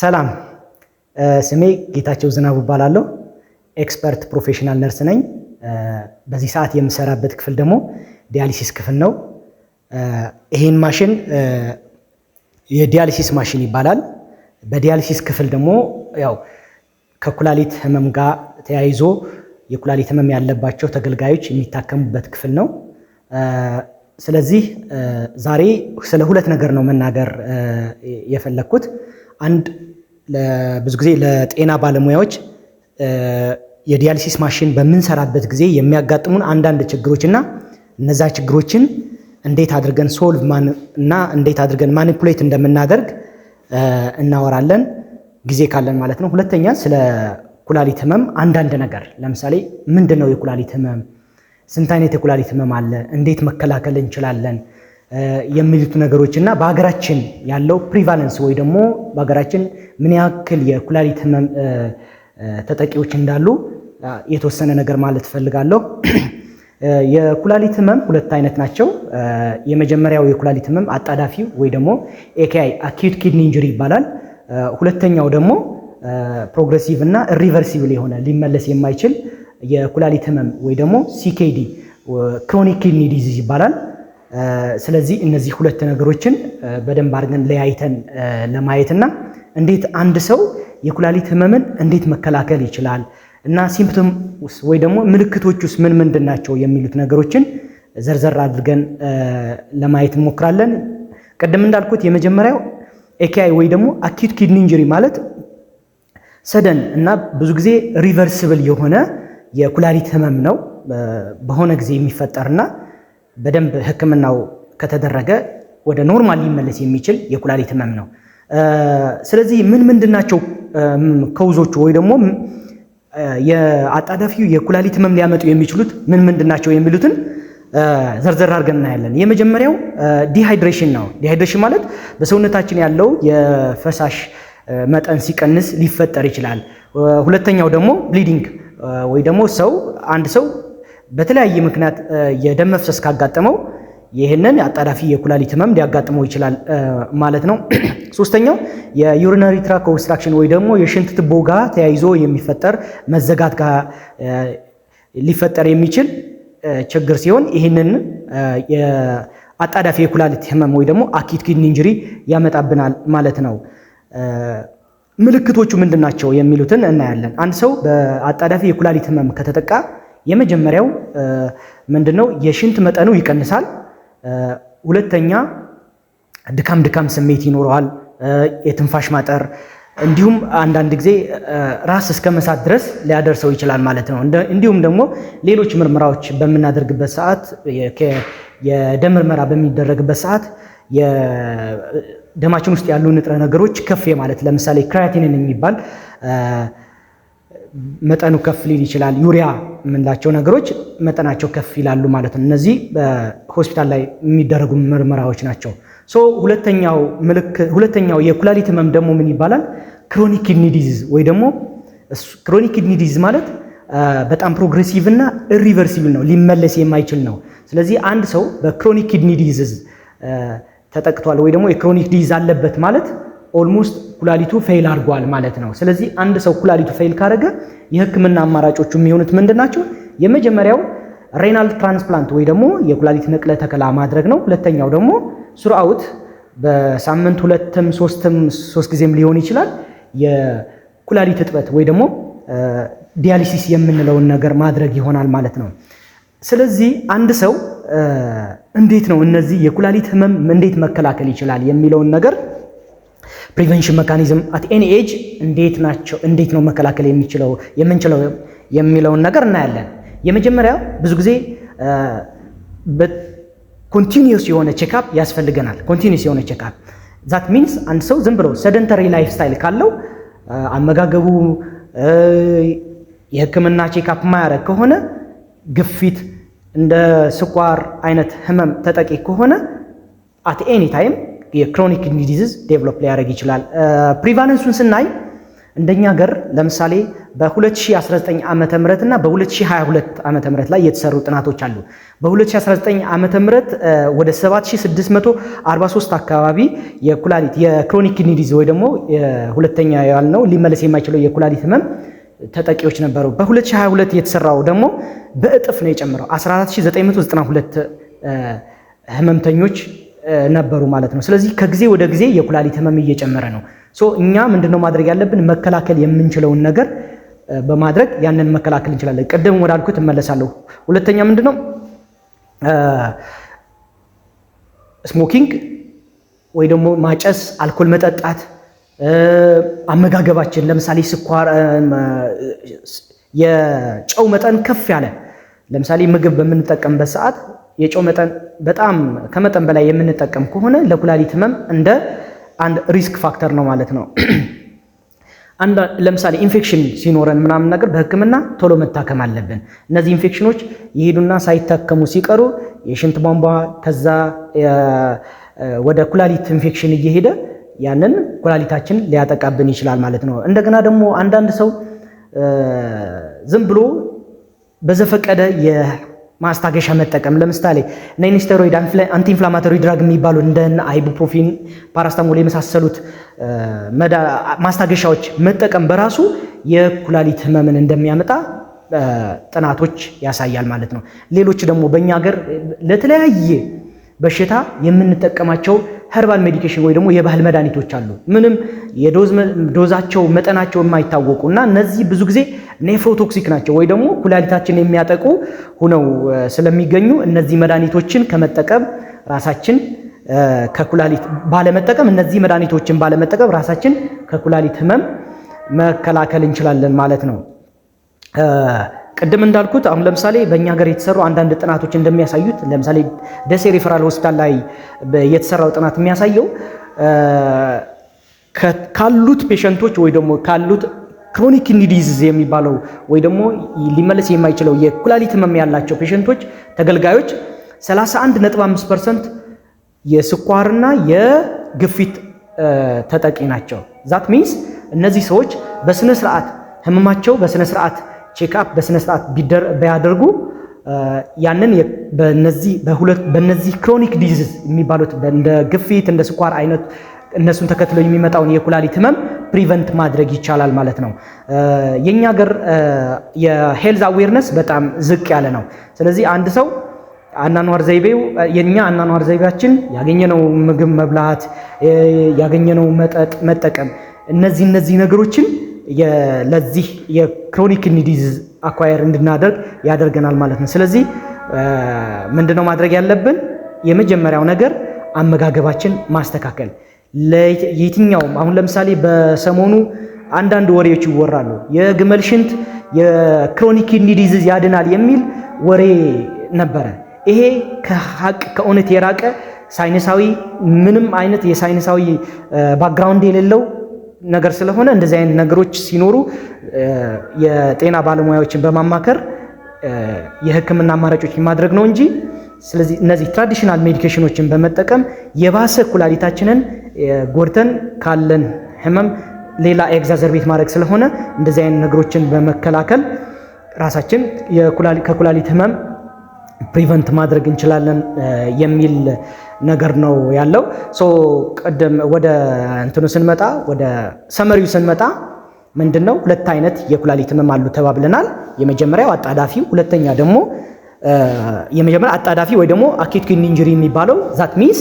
ሰላም፣ ስሜ ጌታቸው ዝናቡ እባላለሁ። Expert professional nurse ነኝ። በዚህ ሰዓት የምሰራበት ክፍል ደግሞ dialysis ክፍል ነው። ይሄን ማሽን የ dialysis machine ይባላል። በ dialysis ክፍል ደግሞ ያው ከኩላሊት ህመም ጋር ተያይዞ የኩላሊት ህመም ያለባቸው ተገልጋዮች የሚታከሙበት ክፍል ነው። ስለዚህ ዛሬ ስለ ሁለት ነገር ነው መናገር የፈለግኩት። አንድ፣ ብዙ ጊዜ ለጤና ባለሙያዎች የ dialysis machine በምንሰራበት ጊዜ የሚያጋጥሙን አንዳንድ ችግሮች እና እነዛ ችግሮችን እንዴት አድርገን solve እና እንዴት አድርገን manipulate እንደምናደርግ እናወራለን፣ ጊዜ ካለን ማለት ነው። ሁለተኛ፣ ስለ ኩላሊት ህመም አንዳንድ ነገር፣ ለምሳሌ ምንድን ነው የኩላሊት ህመም፣ ስንት አይነት የኩላሊት ህመም አለ፣ እንዴት መከላከል እንችላለን የሚሉት ነገሮች እና በሀገራችን ያለው prevalence ወይ ደግሞ በሀገራችን ምን ያክል የኩላሊት ህመም ተጠቂዎች እንዳሉ የተወሰነ ነገር ማለት እፈልጋለሁ። የኩላሊት ህመም ሁለት አይነት ናቸው። የመጀመሪያው የኩላሊት ህመም አጣዳፊው ወይ ደግሞ AKI፣ acute kidney injury ይባላል። ሁለተኛው ደግሞ progressive እና irreversible የሆነ፣ ሊመለስ የማይችል የኩላሊት ህመም ወይ ደግሞ CKD፣ chronic kidney disease ይባላል። ስለዚህ እነዚህ ሁለት ነገሮችን በደንብ አድርገን ለያይተን ለማየትና እንዴት አንድ ሰው የኩላሊት ህመምን እንዴት መከላከል ይችላል እና symptom ወይ ደግሞ ምልክቶች ውስጥ ምን ምንድን ናቸው የሚሉት ነገሮችን ዘርዘር አድርገን ለማየት እንሞክራለን። ቅድም እንዳልኩት የመጀመሪያው AKI ወይ ደግሞ acute kidney injury ማለት sudden እና ብዙ ጊዜ reversible የሆነ የኩላሊት ህመም ነው። በሆነ ጊዜ የሚፈጠርና በደንብ ሕክምናው ከተደረገ ወደ normal ሊመለስ የሚችል የኩላሊት ህመም ነው። ስለዚህ ምን ምንድን ናቸው cause ኦቹ ወይ ደግሞ የአጣዳፊው የኩላሊት ህመም ሊያመጡ የሚችሉት ምን ምንድን ናቸው የሚሉትን ዘርዘር አድርገን እናያለን። የመጀመሪያው dehydration ነው። Dehydration ማለት በሰውነታችን ያለው የፈሳሽ መጠን ሲቀንስ ሊፈጠር ይችላል። ሁለተኛው ደግሞ bleeding ወይ ደግሞ አንድ ሰው በተለያየ ምክንያት የደም መፍሰስ ካጋጠመው ይህንን አጣዳፊ የኩላሊት ህመም ሊያጋጥመው ይችላል ማለት ነው። ሶስተኛው የ urinary tract obstruction ወይ ደግሞ የሽንት ትቦ ጋር ተያይዞ የሚፈጠር መዘጋት ጋር ሊፈጠር የሚችል ችግር ሲሆን ይህንን የአጣዳፊ የኩላሊት ህመም ወይ ደግሞ acute kidney injury ያመጣብናል ማለት ነው። ምልክቶቹ ምንድን ናቸው የሚሉትን እናያለን። አንድ ሰው በአጣዳፊ የኩላሊት ህመም ከተጠቃ የመጀመሪያው ምንድነው? የሽንት መጠኑ ይቀንሳል። ሁለተኛ፣ ድካም ድካም ስሜት ይኖረዋል፣ የትንፋሽ ማጠር፣ እንዲሁም አንዳንድ ጊዜ ራስ እስከ መሳት ድረስ ሊያደርሰው ይችላል ማለት ነው። እንዲሁም ደግሞ ሌሎች ምርመራዎች በምናደርግበት ሰዓት፣ የደም ምርመራ በሚደረግበት ሰዓት የደማችን ውስጥ ያሉ ንጥረ ነገሮች ከፍ ማለት፣ ለምሳሌ creatinine የሚባል መጠኑ ከፍ ሊል ይችላል። ዩሪያ የምንላቸው ነገሮች መጠናቸው ከፍ ይላሉ ማለት ነው። እነዚህ በሆስፒታል ላይ የሚደረጉ ምርመራዎች ናቸው። So ሁለተኛው የኩላሊት ህመም ደግሞ ምን ይባላል? Chronic kidney disease ወይ ደግሞ chronic kidney disease ማለት በጣም progressive እና irreversible ነው፣ ሊመለስ የማይችል ነው። ስለዚህ አንድ ሰው በ chronic kidney disease ተጠቅቷል ወይ ደግሞ የ chronic disease አለበት ማለት almost ኩላሊቱ fail አድርጓል ማለት ነው። ስለዚህ አንድ ሰው ኩላሊቱ fail ካደረገ የህክምና አማራጮቹ የሚሆኑት ምንድን ናቸው? የመጀመሪያው renal transplant ወይ ደግሞ የኩላሊት ንቅለ ተከላ ማድረግ ነው። ሁለተኛው ደግሞ throughout በሳምንት ሁለትም ሶስትም ሶስት ጊዜም ሊሆን ይችላል የኩላሊት እጥበት ወይ ደግሞ dialysis የምንለውን ነገር ማድረግ ይሆናል ማለት ነው። ስለዚህ አንድ ሰው እንዴት ነው እነዚህ የኩላሊት ህመም እንዴት መከላከል ይችላል የሚለውን ነገር፣ prevention mechanism at any age እንዴት ናቸው፣ እንዴት ነው መከላከል የምንችለው የሚለውን ነገር እናያለን። የመጀመሪያው ብዙ ጊዜ continuous የሆነ checkup ያስፈልገናል። Continuous የሆነ checkup፣ that means አንድ ሰው ዝም ብሎ sedentary lifestyle ካለው፣ አመጋገቡ፣ የህክምና checkup ማያደርግ ከሆነ፣ ግፊት እንደ ስኳር አይነት ህመም ተጠቂ ከሆነ at any time የ chronic kidney disease develop ሊያደርግ ይችላል። Prevalence ኡን ስናይ እንደኛ ሀገር ለምሳሌ በ2019 ዓመተ ምህረት እና በ2022 ዓመተ ምህረት ላይ የተሰሩ ጥናቶች አሉ። በ2019 ዓመተ ምህረት ወደ 7643 አካባቢ የኩላሊት የ chronic kidney disease ወይ ደግሞ ሁለተኛ ያልነው ሊመለስ የማይችለው የኩላሊት ህመም ተጠቂዎች ነበሩ። በ2022 የተሰራው ደግሞ በእጥፍ ነው የጨመረው፣ 14992 ህመምተኞች ነበሩ ማለት ነው። ስለዚህ ከጊዜ ወደ ጊዜ የኩላሊት ህመም እየጨመረ ነው። So እኛ ምንድነው ማድረግ ያለብን? መከላከል የምንችለውን ነገር በማድረግ ያንን መከላከል እንችላለን። ቅድም ወዳልኩት እመለሳለሁ። ሁለተኛ ምንድነው? Smoking ወይ ደግሞ ማጨስ፣ አልኮል መጠጣት፣ አመጋገባችን፣ ለምሳሌ ስኳር፣ የጨው መጠን ከፍ ያለ፣ ለምሳሌ ምግብ በምንጠቀምበት ሰዓት የጨው መጠን በጣም ከመጠን በላይ የምንጠቀም ከሆነ ለኩላሊት ህመም እንደ አንድ risk factor ነው ማለት ነው። ለምሳሌ ኢንፌክሽን ሲኖረን ምናምን ነገር በሕክምና ቶሎ መታከም አለብን። እነዚህ ኢንፌክሽኖች ይሄዱና ሳይታከሙ ሲቀሩ የሽንት ቧንቧ፣ ከዛ ወደ ኩላሊት ኢንፌክሽን እየሄደ ያንን ኩላሊታችን ሊያጠቃብን ይችላል ማለት ነው። እንደገና ደግሞ አንዳንድ ሰው ዝም ብሎ በዘፈቀደ የማስታገሻ መጠቀም፣ ለምሳሌ non-steroid anti-inflammatory drug የሚባሉ እንደ ibuprofen፣ ፓራስታሞል የመሳሰሉት ማስታገሻዎች መጠቀም በራሱ የኩላሊት ህመምን እንደሚያመጣ ጥናቶች ያሳያል ማለት ነው። ሌሎች ደግሞ በእኛ ሀገር ለተለያየ በሽታ የምንጠቀማቸው herbal medication ወይ ደግሞ የባህል መድኃኒቶች አሉ። ምንም የ dose ኣቸው መጠናቸው የማይታወቁ እና እነዚህ ብዙ ጊዜ nephrotoxic ናቸው ወይ ደግሞ ኩላሊታችን የሚያጠቁ ሁነው ስለሚገኙ እነዚህ መድኃኒቶችን ከመጠቀም ራሳችን ከኩላሊት ባለመጠቀም፣ እነዚህ መድኃኒቶችን ባለመጠቀም ራሳችን ከኩላሊት ህመም መከላከል እንችላለን ማለት ነው። ቅድም እንዳልኩት አሁን ለምሳሌ በእኛ ሀገር የተሰሩ አንዳንድ ጥናቶች እንደሚያሳዩት፣ ለምሳሌ ደሴ ሪፈራል ሆስፒታል ላይ የተሰራው ጥናት የሚያሳየው ካሉት patient ኦች ወይ ደግሞ ካሉት chronic kidney disease የሚባለው ወይ ደግሞ ሊመለስ የማይችለው የኩላሊት ህመም ያላቸው patient ኦች፣ ተገልጋዮች 31.5% የስኳርና የግፊት ተጠቂ ናቸው። That means እነዚህ ሰዎች በስነ ስርዓት ህመማቸው በስነ ስርዓት check up በስነ ስርዓት ቢያደርጉ ያንን በነዚህ chronic disease የሚባሉት እንደ ግፊት፣ እንደ ስኳር አይነት እነሱን ተከትሎ የሚመጣውን የኩላሊት ህመም prevent ማድረግ ይቻላል ማለት ነው። የኛ ሀገር የ health awareness በጣም ዝቅ ያለ ነው። ስለዚህ አንድ ሰው አኗኗር ዘይቤው፣ የኛ አኗኗር ዘይቤያችን ያገኘነው ምግብ መብላት፣ ያገኘነው መጠጥ መጠቀም፣ እነዚህ ነገሮችን ለዚህ የ chronic kidney disease acquire እንድናደርግ ያደርገናል ማለት ነው። ስለዚህ ምንድነው ማድረግ ያለብን? የመጀመሪያው ነገር አመጋገባችን ማስተካከል። የትኛውም አሁን ለምሳሌ በሰሞኑ አንዳንድ ወሬዎች ይወራሉ። የግመል ሽንት የ chronic kidney disease ያድናል የሚል ወሬ ነበረ። ይሄ ከሀቅ ከእውነት የራቀ፣ ሳይንሳዊ ምንም አይነት የሳይንሳዊ background የሌለው ነገር ስለሆነ እንደዚህ አይነት ነገሮች ሲኖሩ የጤና ባለሙያዎችን በማማከር የሕክምና አማራጮችን ማድረግ ነው እንጂ፣ ስለዚህ እነዚህ traditional medication ኦችን በመጠቀም የባሰ ኩላሊታችንን ጎድተን ካለን ህመም ሌላ exacerbate ማድረግ ስለሆነ እንደዚህ አይነት ነገሮችን በመከላከል ራሳችን ከኩላሊት ህመም prevent ማድረግ እንችላለን የሚል ነገር ነው ያለው። So ቅድም ወደ እንትኑ ስንመጣ፣ ወደ summary ው ስንመጣ ምንድን ነው? ሁለት አይነት የኩላሊት ህመም አሉ ተባብለናል። የመጀመሪያው አጣዳፊ፣ ሁለተኛ ደግሞ፣ የመጀመሪያ አጣዳፊ ወይ ደግሞ acute kidney injury የሚባለው፣ that means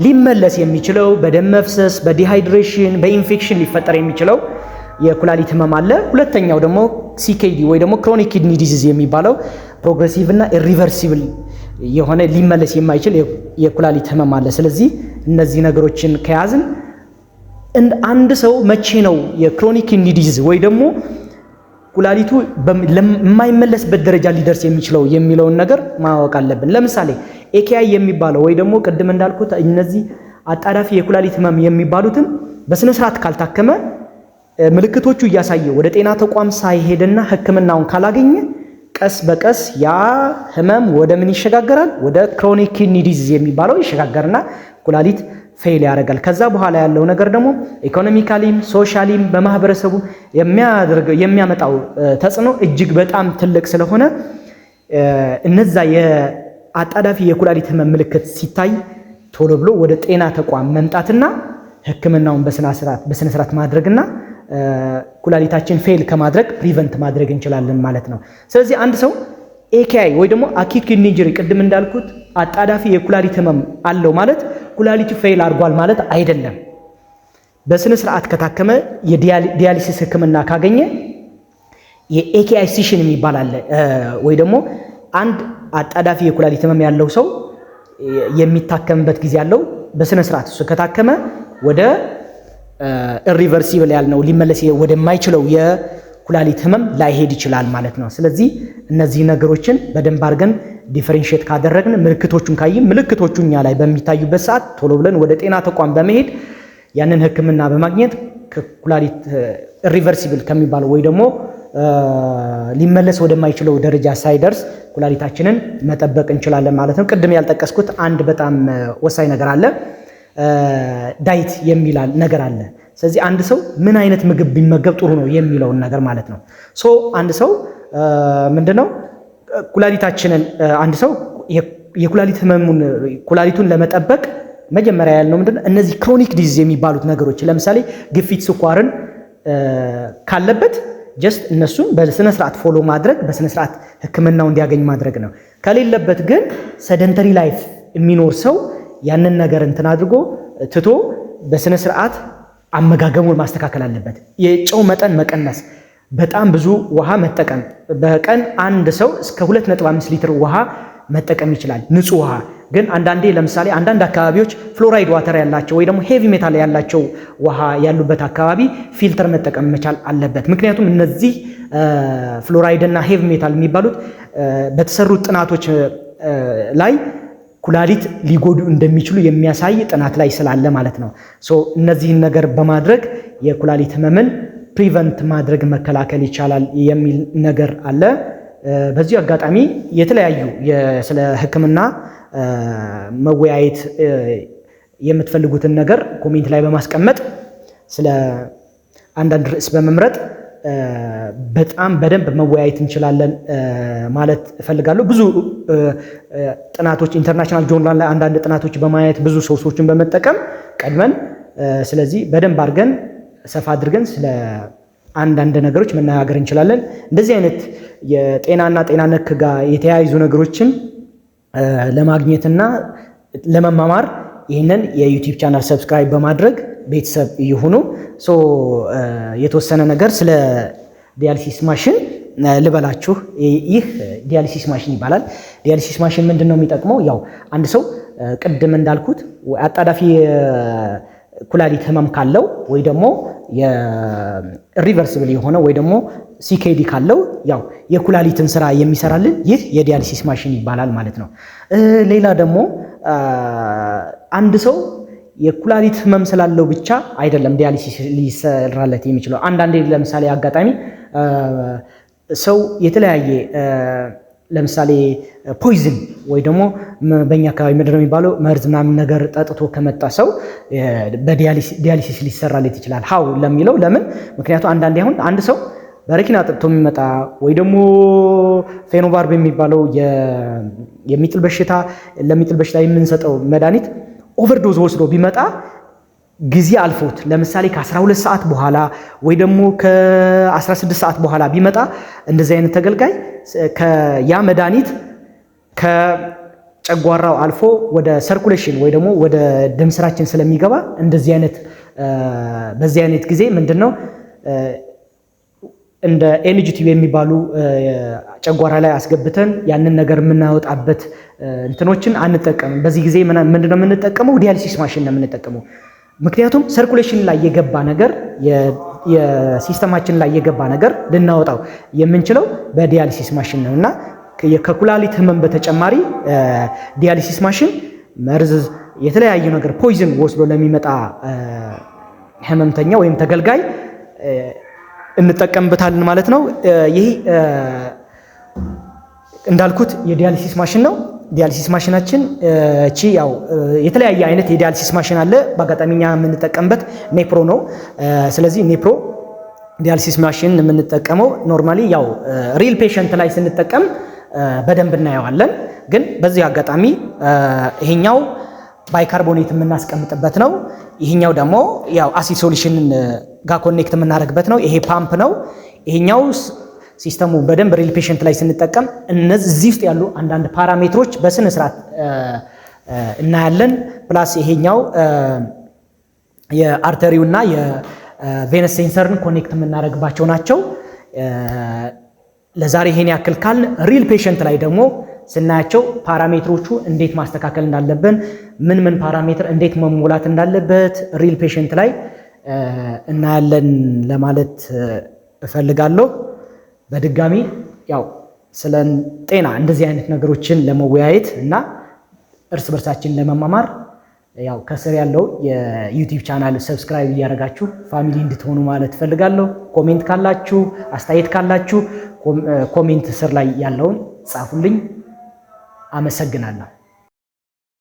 ሊመለስ የሚችለው በደም መፍሰስ፣ በ dehydration፣ በ infection ሊፈጠር የሚችለው የኩላሊት ህመም አለ። ሁለተኛው ደግሞ CKD ወይ ደግሞ chronic kidney disease የሚባለው progressive እና irreversible የሆነ ሊመለስ የማይችል የኩላሊት ህመም አለ። ስለዚህ እነዚህ ነገሮችን ከያዝን አንድ ሰው መቼ ነው የ chronic kidney disease ወይ ደግሞ ኩላሊቱ የማይመለስበት ደረጃ ሊደርስ የሚችለው የሚለውን ነገር ማወቅ አለብን። ለምሳሌ AKI የሚባለው ወይ ደግሞ ቅድም እንዳልኩት እነዚህ አጣዳፊ የኩላሊት ህመም የሚባሉትን በስነ ስርዓት ካልታከመ፣ ምልክቶቹ እያሳየ ወደ ጤና ተቋም ሳይሄድና ሕክምናውን ካላገኘ ቀስ በቀስ ያ ህመም ወደ ምን ይሸጋገራል? ወደ chronic kidney disease የሚባለው ይሸጋገርና ኩላሊት fail ያደርጋል። ከዛ በኋላ ያለው ነገር ደግሞ economically ም socially ም በማህበረሰቡ የሚያደርገው የሚያመጣው ተጽዕኖ እጅግ በጣም ትልቅ ስለሆነ እነዛ የአጣዳፊ የኩላሊት ህመም ምልክት ሲታይ ቶሎ ብሎ ወደ ጤና ተቋም መምጣትና ሕክምናውን በስነ ስርዓት ማድረግና ኩላሊታችን fail ከማድረግ prevent ማድረግ እንችላለን ማለት ነው። ስለዚህ አንድ ሰው AKI ወይ ደግሞ acute kidney injury፣ ቅድም እንዳልኩት አጣዳፊ የኩላሊት ህመም አለው ማለት ኩላሊቱ fail አድርጓል ማለት አይደለም። በስነ ስርዓት ከታከመ፣ የ dialysis ህክምና ካገኘ የ AKI session የሚባል አለ፣ ወይ ደግሞ አንድ አጣዳፊ የኩላሊት ህመም ያለው ሰው የሚታከምበት ጊዜ አለው። በስነ ስርዓት እሱ ከታከመ ወደ irreversible ያልነው ሊመለስ ወደማይችለው የኩላሊት ህመም ላይሄድ ይችላል ማለት ነው። ስለዚህ እነዚህ ነገሮችን በደንብ አድርገን differentiate ካደረግን፣ ምልክቶቹን ካየን፣ ምልክቶቹ እኛ ላይ በሚታዩበት ሰዓት ቶሎ ብለን ወደ ጤና ተቋም በመሄድ ያንን ህክምና በማግኘት ከኩላሊት irreversible ከሚባለው ወይ ደግሞ ሊመለስ ወደማይችለው ደረጃ ሳይደርስ ኩላሊታችንን መጠበቅ እንችላለን ማለት ነው። ቅድም ያልጠቀስኩት አንድ በጣም ወሳኝ ነገር አለ። Diet የሚል ነገር አለ። ስለዚህ አንድ ሰው ምን አይነት ምግብ ቢመገብ ጥሩ ነው የሚለውን ነገር ማለት ነው። So አንድ ሰው ምንድነው ኩላሊታችንን አንድ ሰው የኩላሊት ህመሙን ኩላሊቱን ለመጠበቅ መጀመሪያ ያልነው ምንድነው? እነዚህ chronic disease የሚባሉት ነገሮች ለምሳሌ ግፊት፣ ስኳርን ካለበት just እነሱን በስነ ስርዓት follow ማድረግ፣ በስነ ስርዓት ሕክምናው እንዲያገኝ ማድረግ ነው። ከሌለበት ግን sedentary life የሚኖር ሰው ያንን ነገር እንትን አድርጎ ትቶ በስነ ስርዓት አመጋገቡን ማስተካከል አለበት። የጨው መጠን መቀነስ፣ በጣም ብዙ ውሃ መጠቀም። በቀን አንድ ሰው እስከ 2.5 ሊትር ውሃ መጠቀም ይችላል፣ ንጹህ ውሃ። ግን አንዳንዴ ለምሳሌ አንዳንድ አካባቢዎች fluoride water ያላቸው ወይ ደግሞ heavy metal ያላቸው ውሃ ያሉበት አካባቢ filter መጠቀም መቻል አለበት። ምክንያቱም እነዚህ ፍሎራይድ እና heavy metal የሚባሉት በተሰሩት ጥናቶች ላይ ኩላሊት ሊጎዱ እንደሚችሉ የሚያሳይ ጥናት ላይ ስላለ ማለት ነው። So እነዚህን ነገር በማድረግ የኩላሊት ህመምን prevent ማድረግ፣ መከላከል ይቻላል የሚል ነገር አለ። በዚሁ አጋጣሚ የተለያዩ ስለ ሕክምና መወያየት የምትፈልጉትን ነገር comment ላይ በማስቀመጥ፣ ስለ አንዳንድ ርዕስ በመምረጥ በጣም በደንብ መወያየት እንችላለን ማለት እፈልጋለሁ። ብዙ ጥናቶች international journal ላይ አንዳንድ ጥናቶች በማየት፣ ብዙ source ኦችን በመጠቀም ቀድመን ስለዚህ በደንብ አድርገን ሰፋ አድርገን ስለ አንዳንድ ነገሮች መነጋገር እንችላለን። እንደዚህ አይነት የጤናና ጤና ነክ ጋር የተያያዙ ነገሮችን ለማግኘትና ለመማማር ይህንን የ YouTube channel subscribe በማድረግ ቤተሰብ ይሁኑ። So የተወሰነ ነገር ስለ dialysis machine ልበላችሁ። ይህ dialysis machine ይባላል። Dialysis machine ምንድን ነው የሚጠቅመው? ያው አንድ ሰው ቅድም እንዳልኩት አጣዳፊ ኩላሊት ህመም ካለው ወይ ደግሞ የ irreversible የሆነ ወይ ደግሞ CKD ካለው ያው የኩላሊትን ስራ የሚሰራልን ይህ የ dialysis machine ይባላል ማለት ነው። ሌላ ደግሞ አንድ ሰው የኩላሊት ህመም ስላለው ብቻ አይደለም dialysis ሊሰራለት የሚችለው። አንዳንዴ ለምሳሌ አጋጣሚ ሰው የተለያየ ለምሳሌ poison ወይ ደግሞ በእኛ አካባቢ ምንድን ነው የሚባለው መርዝ ምናምን ነገር ጠጥቶ ከመጣ ሰው በ dialysis ሊሰራለት ይችላል። How ለሚለው ለምን? ምክንያቱ አንዳንዴ አሁን አንድ ሰው በረኪና ጠጥቶ የሚመጣ ወይ ደግሞ phenobarb የሚባለው የሚጥል በሽታ ለሚጥል በሽታ የምንሰጠው መድኃኒት overdose ወስዶ ቢመጣ፣ ጊዜ አልፎት ለምሳሌ ከ12 ሰዓት በኋላ ወይ ደግሞ ከ16 ሰዓት በኋላ ቢመጣ እንደዚህ አይነት ተገልጋይ ያ መድኃኒት ከጨጓራው አልፎ ወደ circulation ወይ ደግሞ ወደ ደም ስራችን ስለሚገባ እንደዚህ አይነት በዚህ አይነት ጊዜ ምንድን ነው እንደ NG tube የሚባሉ ጨጓራ ላይ አስገብተን ያንን ነገር የምናወጣበት እንትኖችን አንጠቀምም። በዚህ ጊዜ ምንድነው የምንጠቀመው? Dialysis machine ነው የምንጠቀመው። ምክንያቱም circulation ላይ የገባ ነገር፣ የ system ኣችን ላይ የገባ ነገር ልናወጣው የምንችለው በ dialysis machine ነው። እና ከኩላሊት ህመም በተጨማሪ dialysis machine መርዝ፣ የተለያዩ ነገር poison ወስዶ ለሚመጣ ህመምተኛ ወይም ተገልጋይ እንጠቀምበታለን ማለት ነው። ይህ እንዳልኩት የ dialysis machine ነው። Dialysis ማሽናችን እቺ ያው የተለያየ አይነት የ dialysis ማሽን አለ። በአጋጣሚ እኛ የምንጠቀምበት Nepro ነው። ስለዚህ Nepro dialysis machine የምንጠቀመው normally ያው real patient ላይ ስንጠቀም በደንብ እናየዋለን። ግን በዚህ አጋጣሚ ይሄኛው bicarbonate የምናስቀምጥበት ነው። ይሄኛው ደግሞ ያው acid solution ጋር connect የምናደርግበት ነው። ይሄ ፓምፕ ነው። ይሄኛው system ኡ በደንብ real patient ላይ ስንጠቀም እነዚህ ውስጥ ያሉ አንዳንድ parameter ኦች በስነ ስርዓት እናያለን። Plus ይሄኛው የአርተሪው እና የ venous sensor ን connect የምናደርግባቸው ናቸው። ለዛሬ ይሄን ያክል ካልን real patient ላይ ደግሞ ስናያቸው parameter ኦቹ እንዴት ማስተካከል እንዳለብን፣ ምን ምን parameter እንዴት መሞላት እንዳለበት real patient ላይ እናያለን ለማለት እፈልጋለሁ። በድጋሚ ያው ስለ ጤና እንደዚህ አይነት ነገሮችን ለመወያየት እና እርስ በርሳችን ለመማማር ያው ከስር ያለው የ YouTube channel subscribe እያደረጋችሁ family እንድትሆኑ ማለት እፈልጋለሁ። Comment ካላችሁ፣ አስተያየት ካላችሁ comment ስር ላይ ያለውን ጻፉልኝ። አመሰግናለሁ።